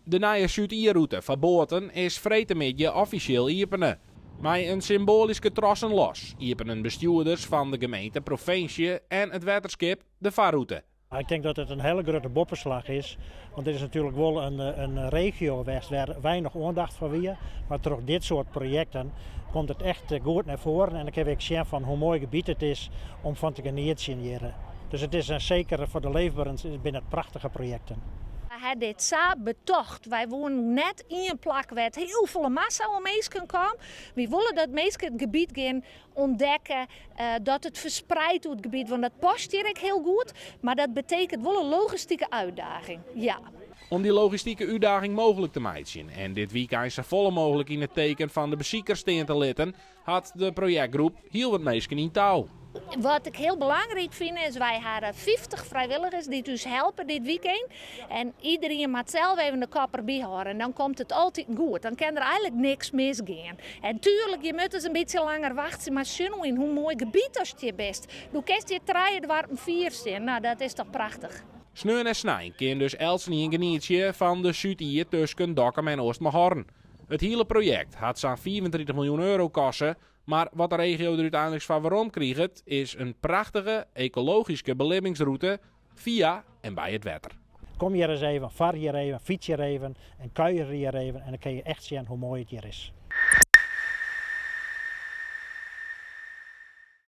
De nije Súd-Ie-rûte foar boaten is freedtemiddei offisjeel iepene. Mei in symboalyske trossen los iepenen bestjoerders fan de gemeente, provinsje en it wetterskip de farrûte. Ik tink dat it in hiele grutte boppeslach is, want dit is natuerlik wol in regio west wêr't weinich oandacht foar wie. Mar troch dit soart projekten komt it echt goed nei foaren en dan kinne we ek sjen fan hoe moai gebiet it is om fan te genietsjen hjir. Dus it is seker foar de leefberens binne it prachtige projekten. Wy ha dit sa betocht. Wy woenen net ien plak wêr't hiel folle massa oan minsken kaam. Wy wolle dat minsken it gebiet gean ûntdekke, dat it ferspraat oer it gebiet, want dat past hjir ek hiel goed. Mar dat betekent wol in logistike uitdaging, ja. Om dy logistike útdaging mooglik te meitsjen en dit wykein safolle mooglik yn it teken fan de besikers stean te litten, hat de projektgroep hiel wat minsken yn tou. Wat ik hiel belangryk fyn is, wy hawwe 50 frijwilligers dy't ús helpe dit wykein. En iderien moat sels even de kop derby hâlde en dan komt it altyd goed. Dan kin der eigenlik niks misgean. En tuerlik, je moatte ris in bytsje langer wachtsje, mar sjoch no yn hoe moai gebiet ast hjir bist. Do kinst hjir trije doarpen fier stean. No, dat is toch prachtich. Sneon en snein kin dus eltsenien genietsje fan de Súd-Ie tusken Dokkum en Eastermar. It hiele projekt hat sa'n 35 miljoen euro koste, mar wat de regio der úteinlik foar werom kriget, is in prachtige ekologyske belibbingsrûte fia en by it wetter. Kom hjir ris even, far hjir even, fyts hjir even en kuier hjir even en dan kinne je echt sjen hoe moai it hjir is.